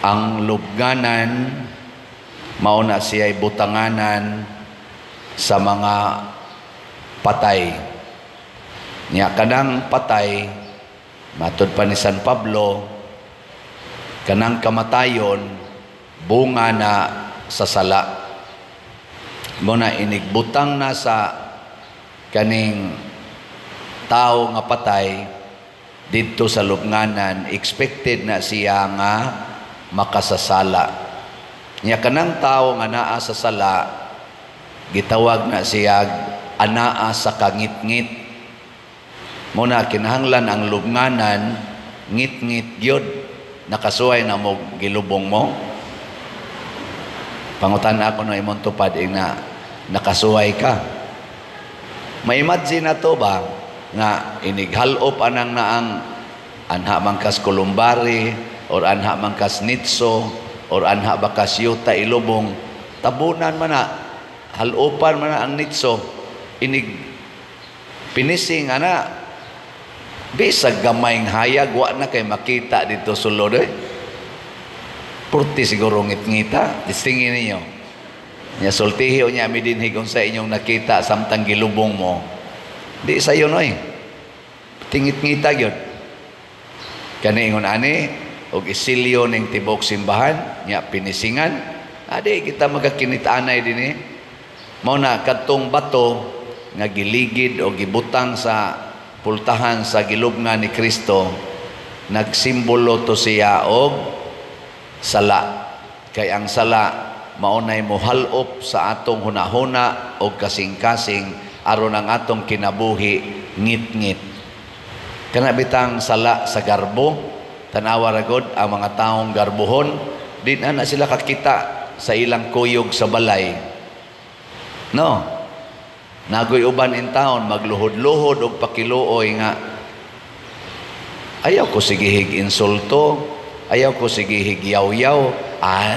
Ang lubnganan mao na siya'y butanganan sa mga patay. Nya kanang patay, matud pa ni San Pablo, kanang kamatayon bunga na sa sala. Mao na inigbutang na sa kaning tao nga patay didto sa lubnganan, expected na siya nga makasasala. Nya kanang tao nga naa sa sala, gitawag na siya anaa sa kangitngit. Mao na kinahanglan ang lubnganan ngit-ngit gyud. Nakasuway na mo gilubong mo? Pangutan ako no imong tupad, ing na nakasuway ka. Ma-imagine na to ba nga inighalop anang naang anha man kas columbary or anha man kas nitso or anha ba kas yuta ilubong, tabunan man na, halopan man na ang nitso, inig pinising ana, bisag gamayng hayag wa na kay makita dito sulod eh. Purti siguro ngit-ngita, distingin ninyo. Nya sultihi niya mi dinhi kung sa inyong nakita samtang gilubong mo. Di sayo noy. Tingit-ngita gyud. Kani ingon ani og isilyo ning tibok simbahan nya pinisingan, adi kita magakinit-anay dinhi. Mao na kadtong bato nga giligid o gibutang sa pultahan sa gilubngan ni Kristo, nagsimbolo to siya og sala. Kay ang sala maunay mohalop sa atong hunahuna og kasing-kasing aron ang atong kinabuhi ngit-ngit. Kana bitang sala sa garbo, tanawa ra gud ang mga taong garbohon, di na na sila kakita sa ilang kuyog sa balay. No. Nagoy uban in town magluhod-luhod og pakiluoy nga ayaw ko sigihig insulto, ayaw ko sigihig yaw-yaw,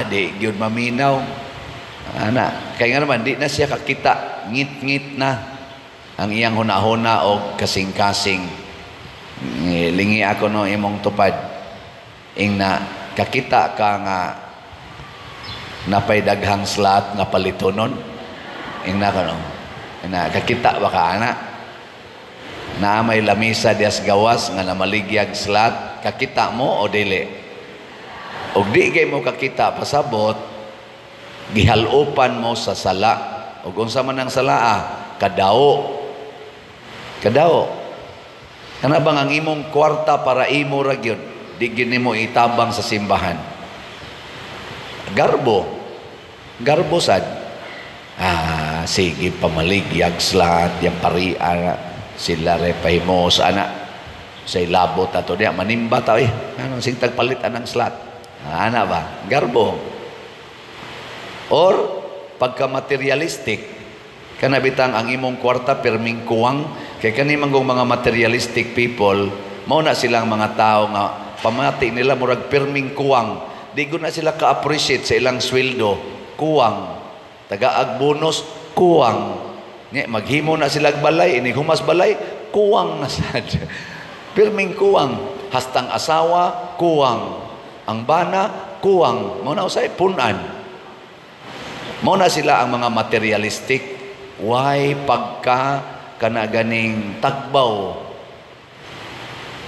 di gyud maminaw. Ana, kay nga naman di na siya kakita, ngit-ngit na ang iyang hunahuna og kasing-kasing. Lingi ako no imong tupad. Ing na kakita ka nga napay daghang slot nga palitonon. Ing na kano. Ing na kakita ba ka ana? Naa may lamisa dias gawas nga namaligyag slot, kakita mo o dili? Og di kay mo kakita, pasabot gihalopan mo sa sala. Og unsa man ang sala ah? Kadao. Kadao. Kana bang ang imong kwarta para imo ra gyud, di gyud nimo itabang sa simbahan. Garbo. Garbo sad. Ah, sige pamaligyag slot, yang pari ana sila re pahimos ana sa ilabot ato diya manimba ta eh. Anong sing tagpalit anang slot? Ah, ana ba? Garbo. Or pagka materialistic, kana bitang ang imong kwarta pirming kuwang. Kay kani manggong mga materialistic people, mao na silang mga tao nga pamati nila murag pirming kuwang. Di ko na sila ka-appreciate sa ilang sweldo, kuwang. Tagaag bonus, kuwang. Nga maghimo na sila balay, inig humas balay, kuwang na sad. Pirming kuwang. Hastang asawa, kuwang. Ang bana, kuwang. Mao na usay punan. Mao na sila ang mga materialistic. Why pagka kana ganing tagbaw.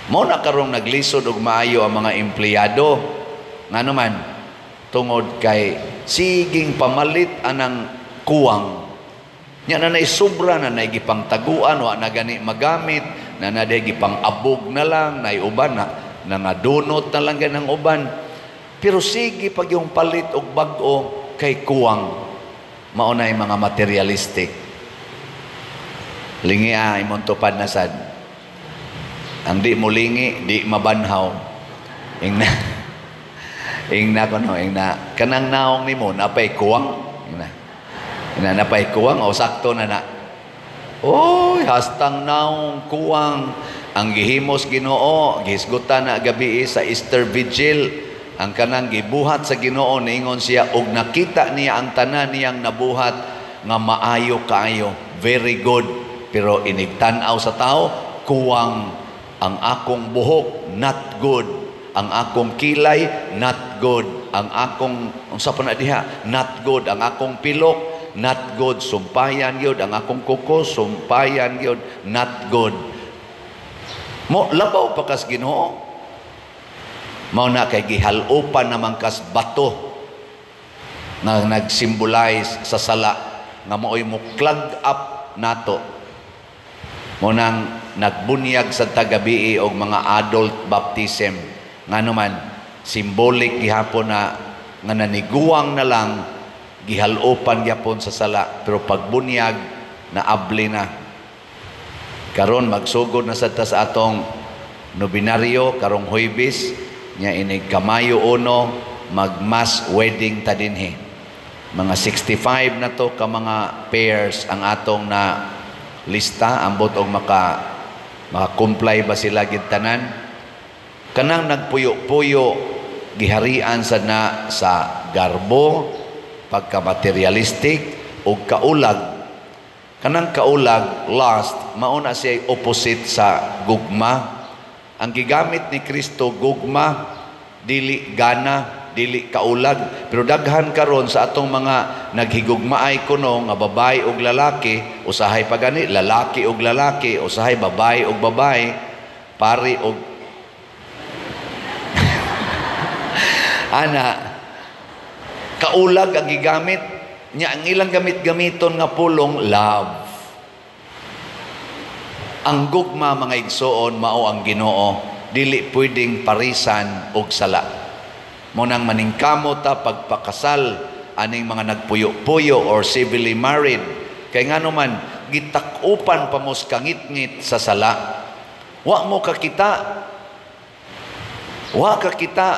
Mao na karong naglisod og maayo ang mga empleyado. Ngano man, tungod kay siging pamalit anang kuwang. Nya na nay sobra na nay gipangtaguan, wa na gani magamit, na na gipang abog na lang, nay uban na nangadunot na lang ganang uban. Pero sige pag yung palit og bag-o kay kuwang. Mao na yung mga materialistic. Lingi ah, imong tupad na sad. Ang di mo lingi, di mabanhaw. Ing na kuno, ing na kanang naong nimo napay kuwang. Ing na. Ing na napay kuwang o sakto na na. Oy, hastang naong kuwang. Ang gihimos Ginoo, gihisgutan na gabi sa Easter Vigil. Ang kanang gibuhat sa Ginoo, niingon siya og nakita niya ang tanan niyang nabuhat nga maayo kaayo, very good. Pero inigtan-aw sa tao, kuwang. Ang akong buhok, not good. Ang akong kilay, not good. Ang akong unsa pa na diha, not good. Ang akong pilok, not good. Sumpayan gyud. Ang akong kuko, sumpayan gyud, not good. Mo labaw pa kas Ginoo. Mao na kay gihal-opan naman kas bato nga nag-symbolize sa sala nga maoy mo clog up nato. Mo nang nagbunyag sa tagabii og mga adult baptism, ngano man symbolic gihapon na nga naniguwang na lang, gihal-opan gyapon sa sala, pero pagbunyag naabli na. Karon magsugod na sad ta sa atong nobinaryo karong Huwebes nya, inig kamayo 1 mag mass wedding ta dinhi. Mga 65 na to ka mga pairs ang atong na lista. Ambot og maka maka-comply ba sila gid tanan. Kanang nagpuyo-puyo, giharian sad na sa garbo, pagka-materialistic ug kaulag. Kanang kaulag, lust, mao na siya opposite sa gugma. Ang gigamit ni Kristo gugma, dili gana, dili kaulag. Pero daghan karon sa atong mga naghigugmaay kuno nga babae ug lalaki, usahay pa gani lalaki ug lalaki, usahay babae ug babae, pari og ana, kaulag ang gigamit nya. Ang ilang gamit-gamiton nga pulong, love. Ang gugma, mga igsoon, mao ang Ginoo, dili pwedeng parisan og sala. Mo nang maningkamot ta pagpakasal aning mga nagpuyo-puyo or civilly married, kay ngano man gitak-upan pa mos kangitngit sa sala. Wa mo kakita, wa kakita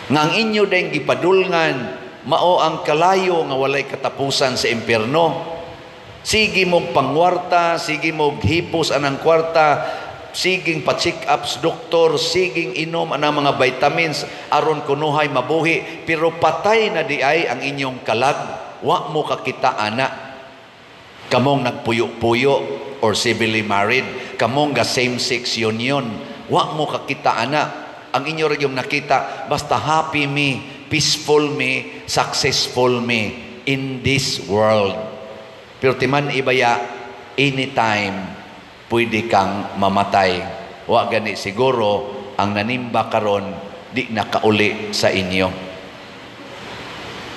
nga ang inyo dayong gipadulngan mao ang kalayo nga walay katapusan sa impierno. Sige mog pangwarta, sige mog hipos anang kwarta, siging pa-check ups doktor, siging inom anang mga vitamins aron kunuhay mabuhi, pero patay na di ay ang inyong kalag. Wa mo kakita ana. Kamong nagpuyo-puyo or civilly married, kamong ga same-sex union, wa mo kakita ana. Ang inyo ra yung nakita, basta happy me, peaceful me, successful me in this world. Pero timan ibaya, anytime pwede kang mamatay. Wa gani siguro ang nanimba karon di nakauli sa inyo.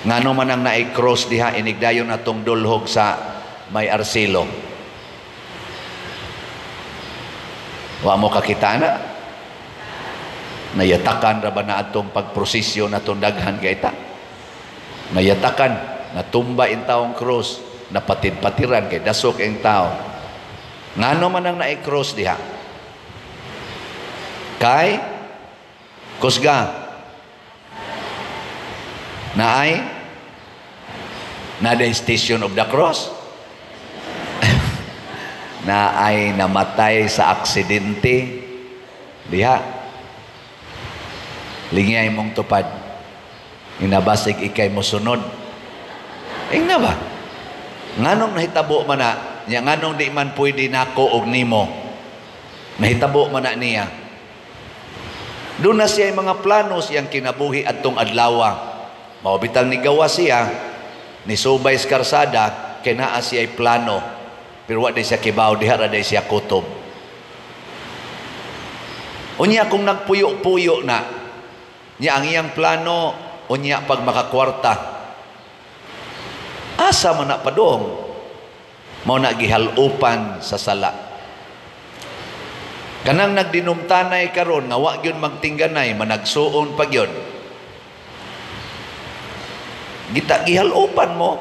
Ngano man ang naay cross diha inigdayon atong dulhog sa may arsilo? Wa mo kakita na? Nayatakan ra ba na atong pagprosesyon atong daghan kay ta? Nayatakan, natumba in taong cross, napatid-patiran kay dasok ang tao. Ngano man ang naay cross diha? Kay kusga naay na the station of the cross, naay namatay sa aksidente diha. Lingay mong tupad, inabasig ikay mosunod. Ingna ba? Nganong nahitabo man na niya, nganong di man pwede nako og nimo? Nahitabo man na niya. Doon na siya mga plano siyang kinabuhi adtong adlawa. Mao bitang nigawa siya, nisubay sa karsada, kay naa siya plano. Pero wa day siya kibaw, diha ra day siya kutob. Unya kung nagpuyo-puyo na, niya ang iyang plano, unya pag makakwarta, asa man na padong? Mao na gihalupan sa sala. Kanang nagdinumtanay karon nga wa gyud magtingganay, managsuon pa gyud. Gita gihalupan mo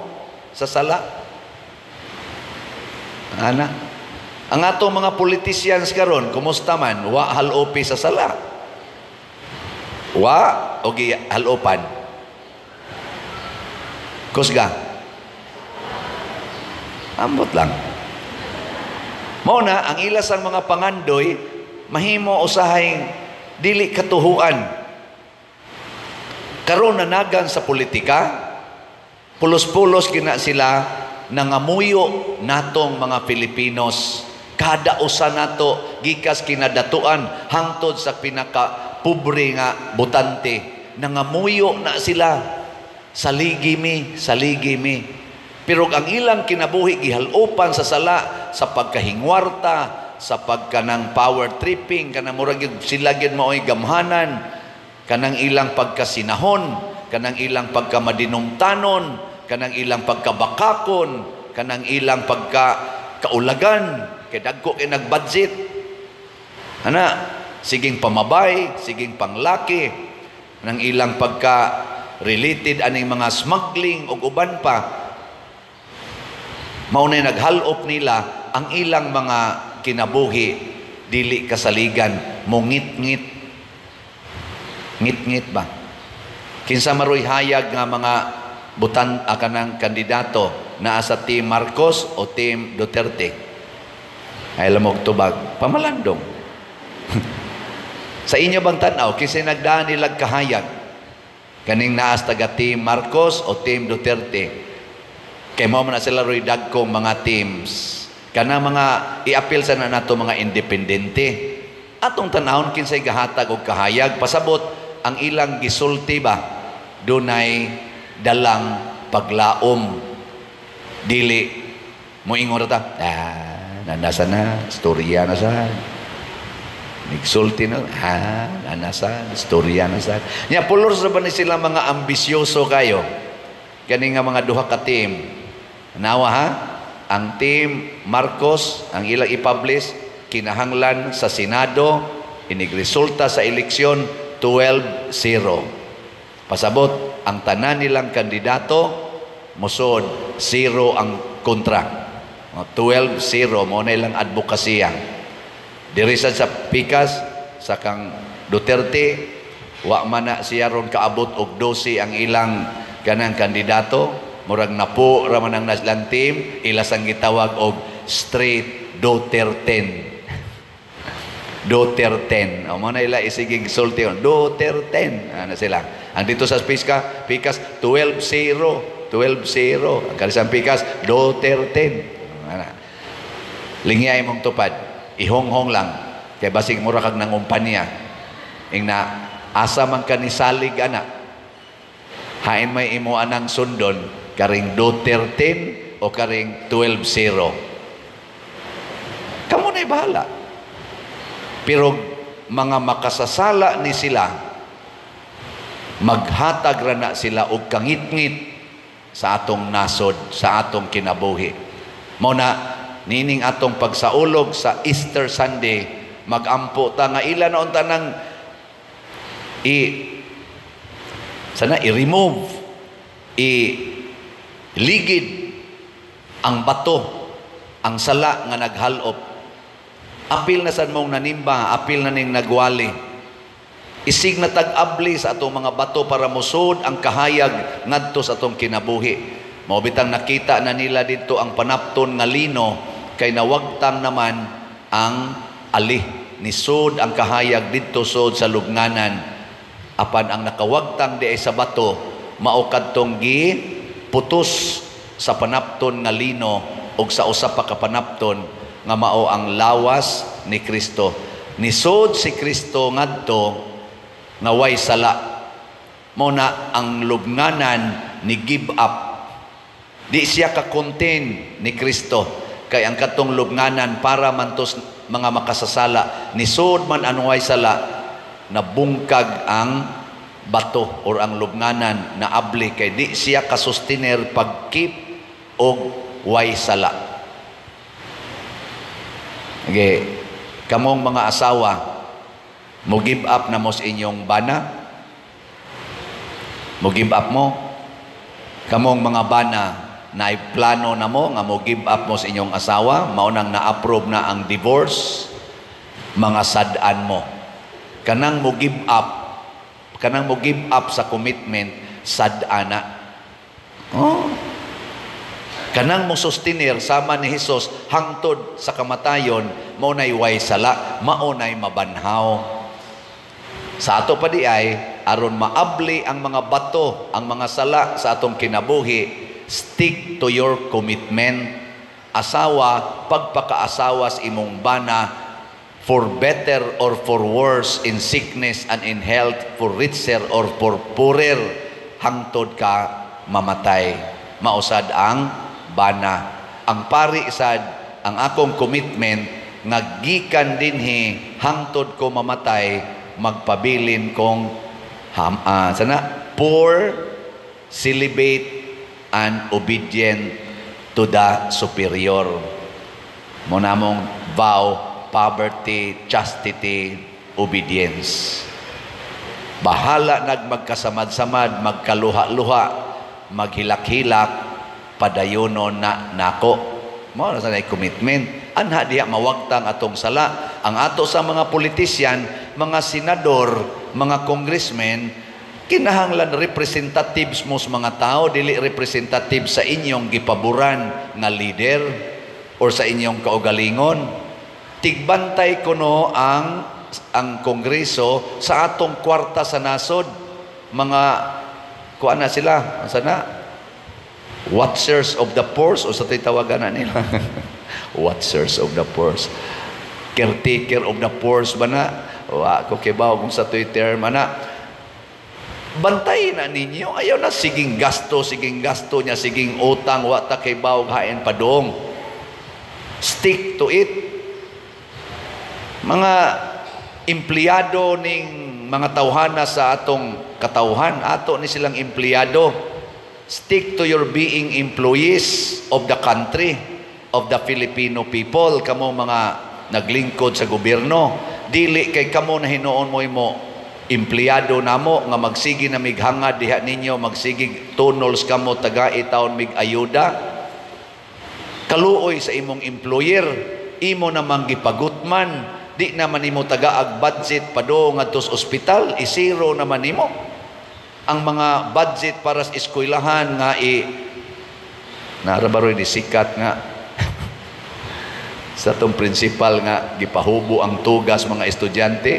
sa sala. Ana, ang atong mga politicians karon, kumusta man? Wa halupi sa sala. Wa o gihalupan? Kusga. Ambot lang. Mao na ang ilas ang mga pangandoy mahimo usahay dili katuhuan. Karon nanagan sa politika, pulos-pulos gina sila nangamuyo natong mga Filipinos. Kada usa nato, gikas kinadatuan hangtod sa pinaka pobre nga botante, nangamuyo na sila, "Saligi mi, saligi mi." Pero ang ilang kinabuhi gihalopan sa sala, sa pagkahingwarta, sa pagkanang power tripping, kanang murag gyud sila gyud maoy gamhanan, kanang ilang pagkasinahon, kanang ilang pagkamadinumtanon, kanang ilang pagkabakakon, kanang ilang pagka kaulagan kay dagko kay nagbudget ana, siging pamabay, siging panglaki, nang ilang pagka related aning mga smuggling ug uban pa. Mao na naghalop nila ang ilang mga kinabuhi, dili kasaligan, mongit-ngit. Ngit-ngit ba? Kinsa maroy hayag nga mga butan kanang kandidato, naa sa Team Marcos o Team Duterte? Ay lamog tubag, pamalandong. Sa inyo bang tanaw, kinsa nagdaan nilag kahayag? Kaning naas taga Team Marcos o Team Duterte? Kay mao man na sila roy dagkong mga teams. Kana mga iapil sa na nato mga independente. Atong tanawon kinsay gahatag og kahayag, pasabot ang ilang gisulti ba dunay dalang paglaom. Dili moingon ta, "Ah, nanasa na, storya na sa." Nigsulti na, "Ah, nanasa, storya na sa." Nya pulor sa ba ni sila mga ambisyoso kayo? Kani nga mga duha ka team. Nawa ha? Ang Team Marcos, ang ilang i-publish, kinahanglan sa Senado, inigresulta sa eleksyon 12-0. Pasabot, ang tanan nilang kandidato, musod, 0 ang kontra. 12-0, mao na ilang advokasya. Diri sa pikas, sa kang Duterte, wa man na siya ron kaabot og 12 ang ilang kanang kandidato, murag napo ra man ang naslang team, ila sang gitawag og straight Duterte. Duterte. O mo na ila isigig sulti Duterte. Ano sila? Ang dito sa Piska, Pikas 12-0, 12-0. Ang kalisang Pikas Duterte. Ana. Lingyay mong tupad. Ihonghong lang. Kay basig mura kag nangumpanya. Ing na asa man ka ni salig ana. Hain may imo anang sundon, karing Duterte o karing 12-0. Kamo na'y bahala. Pero mga makasasala ni sila, maghatag ra na sila og kangitngit sa atong nasod, sa atong kinabuhi. Mao na nining atong pagsaulog sa Easter Sunday, magampo ta nga ila na unta nang i sana i-remove, i ligid ang bato, ang sala nga naghalop. Apil na sad mong nanimba, apil na ning nagwali. Isig na tag-abli sa atong mga bato para musod ang kahayag ngadto sa atong kinabuhi. Mao bitang nakita na nila dito ang panapton nga lino kay nawagtang naman ang ali. Nisod ang kahayag didto sod sa lubnganan. Apan ang nakawagtang di ay sa bato, mao kadtong gi putos sa panapton nga lino og sa usa pa ka panapton nga mao ang lawas ni Kristo. Nisod si Kristo ngadto nga way sala. Mao na ang lubnganan ni give up. Di siya ka-contain ni Kristo kay ang katong lubnganan para man tos mga makasasala. Nisod man ang way sala, nabungkag ang bato or ang lubnganan na abli kay di siya kasustener pag-keep og way sala. Okay. Kamong mga asawa, mo give up na mo sa inyong bana? Mo give up mo? Kamong mga bana, na plano na mo nga mo give up mo sa inyong asawa, mao nang na-approve na ang divorce, mga sad-an mo. Kanang mo give up, kanang mo give up sa commitment, sad-ana. Oh. Kanang mo sustenir sama ni Hesus hangtod sa kamatayon, mao nay way sala, mao nay mabanhaw. Sa ato pa di ay aron maabli ang mga bato, ang mga sala sa atong kinabuhi, stick to your commitment. asawa, pagpakaasawa sa imong bana, for better or for worse, in sickness and in health, for richer or for poorer, hangtod ka mamatay. Mao sad ang bana. Ang pari sad, ang akong commitment nga gikan dinhi hangtod ko mamatay, magpabilin kong sana poor, celibate, and obedient to the superior. Mao na among vow: poverty, chastity, obedience. Bahala nag magkasamad-samad, magkaluha-luha, maghilak-hilak, padayonon na nako. Mao na sa commitment. Anha diha mawagtang atong sala. Ang ato sa mga politician, mga senador, mga congressmen, kinahanglan representatives mo sa mga tao, dili representative sa inyong gipaboran nga leader or sa inyong kaugalingon. Tigbantay kuno ang kongreso sa atong kwarta sa nasod. Mga kuan na sila, sana watchers of the purse o sa titawagan na nila. Watchers of the purse. Caretaker of the purse ba na? Wa ko kibaw kung sa Twitter man na. Bantay na ninyo. Ayaw na siging gasto niya, siging utang, wa ta kibaw hain padong. Stick to it. Mga empleyado ning mga tawhana sa atong katawhan, ato ni silang empleyado. Stick to your being employees of the country, of the Filipino people, kamo mga naglingkod sa gobyerno. Dili kay kamo na hinuon mo mo empleyado namo nga magsige na mighangad diha ninyo, magsige tunnels kamo, taga taon mig ayuda. Kaluoy sa imong employer, imo namang gipagutman, di naman nimo tagaag budget padung ngadto sa ospital, isiro naman nimo ang mga budget para sa eskwelahan nga i narabaroy di sikat nga sa atong principal nga gipahubo ang tugas mga estudyante,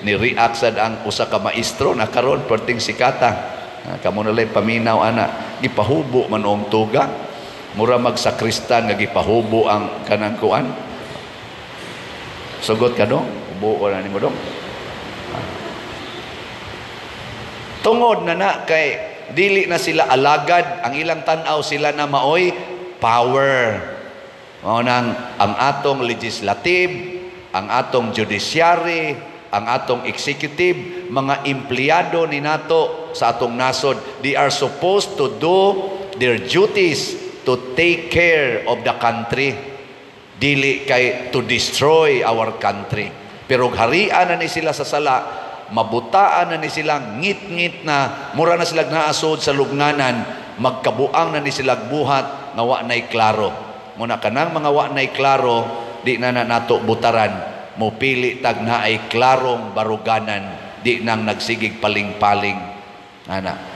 ni react sad ang usa ka maestro na karon perting sikata. Kamo na lay paminaw ana, gipahubo man ang tuga, mura magsakristan nga gipahubo ang kanang kuan. Sugot ka dong, hubo na nimo dong. Tungod na na kay dili na sila alagad, ang ilang tan-aw sila na maoy power. Mao nang ang atong legislative, ang atong judiciary, ang atong executive, mga empleyado ni nato sa atong nasod, they are supposed to do their duties to take care of the country. Dili kay to destroy our country. Pero harian na ni sila sa sala, mabutaan na ni sila, ngit-ngit na, mura na sila naasod sa lugnanan, magkabuang na ni sila buhat nga wa na'y klaro. Muna kanang mga wa na'y klaro, di na na nato butaran, mupili tag naay klarong baruganan, di nang nagsigig paling-paling. Ana.